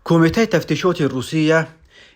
Кумитаи тафтишоти Русия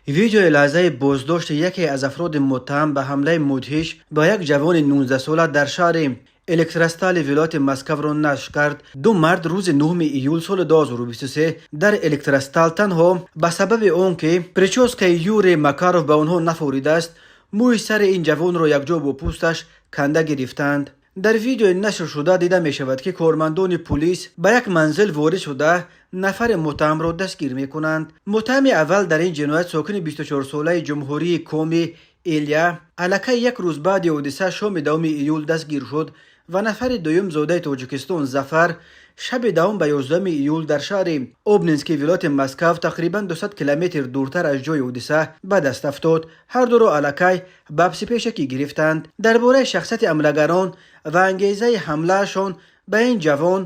видеои лаҳзаи боздошти яке аз афроди муттаҳам ба ҳамлаи мудҳиш ба як ҷавони 19-сола дар шаҳри Электростали вилояти Москваро нашр кард. Ду мард рӯзи 9 июл соли 2023 дар Электростал танҳо ба сабаби он, ки прическаи Юрий Макаров ба онҳо нафоридааст, мӯи сари ин ҷавонро якҷо бо пӯсташ канда гирифтанд. Дар видеои нашршуда дида мешавад, ки кормандони пулис ба як манзил ворид шуда, нафари муттаҳамро дастгир мекунанд. Муттаҳами аввал дар ин ҷиноят, сокини 24-солаи ҷумҳурии Коми Иля, аллакай як рӯз баъди ҳодиса, шоми 10 июл дастгир шуд ва нафари дуюм, зодаи Тоҷикистон Зафар, шаби 10 ба 11 июл дар шаҳри Обнински вилояти Москав, тақрибан 200 километр дуртар аз ҷои ҳодиса, ба даст афтод. Ҳар дуро аллакай ба ҳабси пешакӣ гирифтанд. Дар бораи шахсияти ҳамлагарон ва ангезаи ҳамлаашон ба ин ҷавон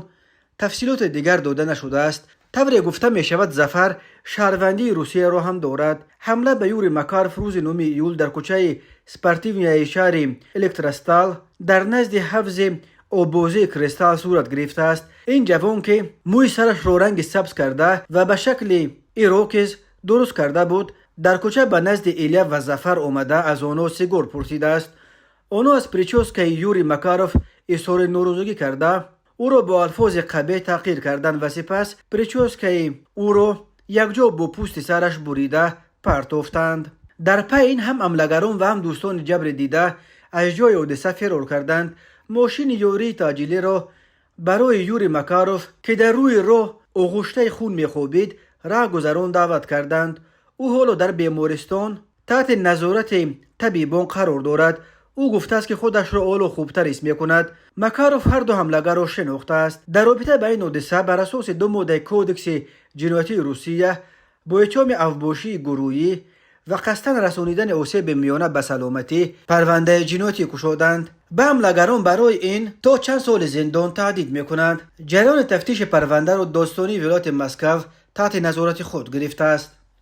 тафсилоти дигар дода нашудааст. Тавре гуфта мешавад, Зафар шаҳрвандии Русияро ҳам дорад. Ҳамла ба Юрий Макаров рӯзи 9 июл дар кӯчаи Спортивнаяи шаҳри Электростал дар назди ҳавзи оббозии Кристалл сурат гирифтааст. Ин ҷавон, ки мӯи сарашро ранги сабз карда ва ба шакли ирокез дуруст карда буд, дар кӯча ба назди Иля ва Зафар омада, аз онҳо сигор пурсидааст. Онҳо аз прическаи Юрий Макаров изҳори норозигӣ карда, ӯро бо алфози қабеҳ таҳқир карданд ва сипас прическаи ӯро якҷо бо пӯсти сараш бурида партофтанд. Дар пайи ин ҳам ҳамлагарон ва ҳам дӯстони ҷабри дида аз ҷои ҳодиса фирор карданд. Мошини ёрии таъҷилиро барои Юрий Макаров, ки дар рӯи роҳ оғуштаи хун мехобид, раҳгузарон даъват карданд. Ӯ ҳоло дар бемористон таҳти назорати табибон қарор дорад. Ӯ гуфтааст, ки худашро ҳоло хубтар ҳис мекунад. Макаров ҳар ду ҳамлагарро шинохтааст. Дар робита ба ин ҳодиса бар асоси ду моддаи Кодекси ҷиноятии Русия бо иттиҳоми авбошии гурӯҳӣ ва қасдан расонидани осеби миёна ба саломатӣ парвандаи ҷиноятӣ кушоданд. Ба ҳамлагарон барои ин то чанд соли зиндон таҳдид мекунанд. Ҷараёни тафтиши парвандаро додстонии вилояти Москав таҳти назорати худ гирифтааст.